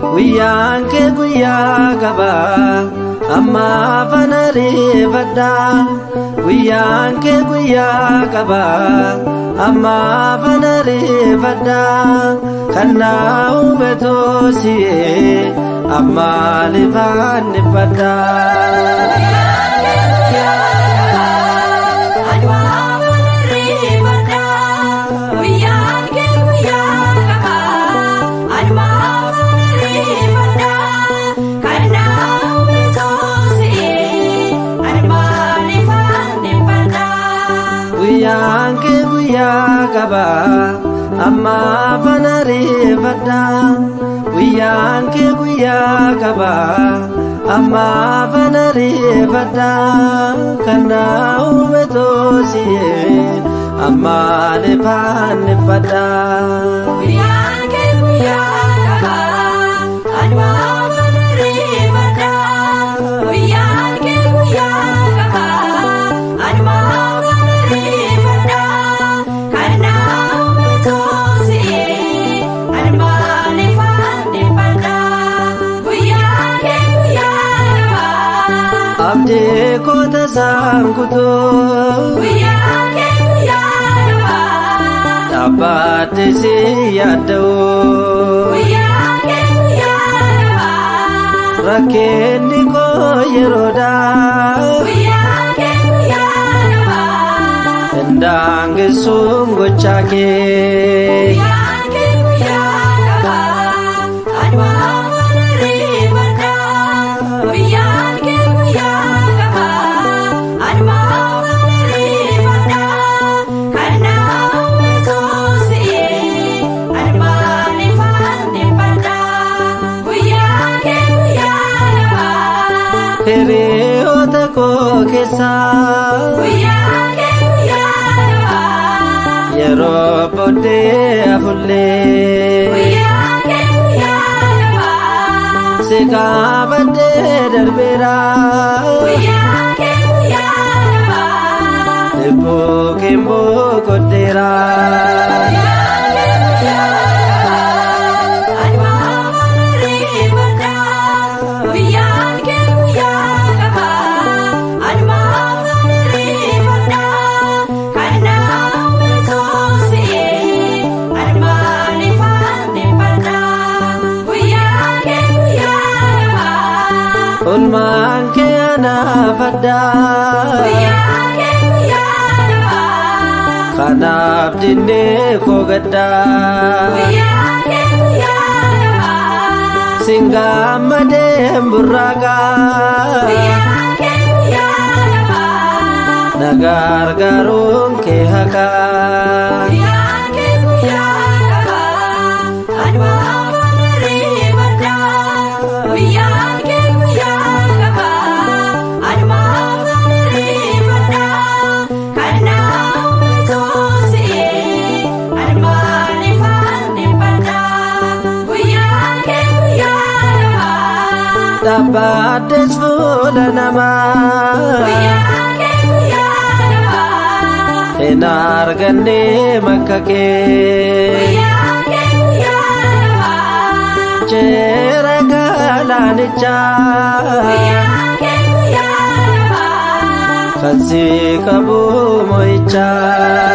Guyyaan kee guyyaa qaba ammaaf ana ariifadha. Guyyaan kee guyyaa qaba ammaaf ana ariifadha. Kan na uume toosiyee ammaaliif annifadha. Guyyaan kee guyyaa qaba ammaaf ana ariifadha. Guyyaan kee guyyaa qaba ammaaf ana ariifadha. Kan na uume toosiyee ammaaliif annifadha. Guyyaan kee guyyaa qaba ammaaf ana ariifadha. Guyyaan kee guyyaa qaba ammaaf ana ariifadha. Kan na uume toosiyee ammaaliif annifadha. Guyyaan kee guyyaa qaba. Abdii koo tasaan kutuu. Guyyaan kee guyyaa qaba. Dhaabbadde si yaadda'u. Guyyaan kee guyyaa qaba. Rakkinni koo yeroodha. Guyyaan kee guyyaa qaba. Hindaangessuun gochaa kee. Guyyaan kee guyyaa qaba. Ammaaf ana ariifadha. Guyyaan kee guyyaa qaba. Ammaaf ana ariifadha. Kan na uume toosiyee ammaaliif annifadha. Guyyaan kee guyyaa qaba. Hiriyoota koo keessaa Guyyaan kee guyyaa qaba. yeroo booddee afullee Guyyaan kee guyyaa qaba. si qabadhee darbeera. Guyyaan kee guyyaa qaba. Lubbuu kee boqodheera. Guyyaan kee guyyaa qaba. Ammaaf ana ariifadha. Guyyaan kee guyyaa qaba. Ammaaf ana ariifadha. Kan na uume toosiyee ammaaliif annifadha. Guyyaan kee guyyaa qaba. Olmaan kee anaaf adda. Guyyaan kee guyyaa qaba. Kanaaf dinnee koo gadda. Guyyaan kee guyyaa qaba. Sin gammadeen burraaqa. Guyyaan kee guyyaa qaba. Na gargaaruun kee haqa. Guyyaan kee guyyaa qaba. Ammaaf ana ariifadha. Guyyaan kee guyyaa qaba. Ammaaf ana ariifadha. Kan na uume toosiyee ammaaliif annifadha. Guyyaan kee guyyaa qaba. Dhaabbaddes fuula namaa. Guyyaan kee guyyaa qaba. Hin arganne makka kee. Guyyaan kee guyyaa qaba. Jeera galaanichaa. Guyyaan kee guyyaa qaba. Kan si qabu mo'ichaa.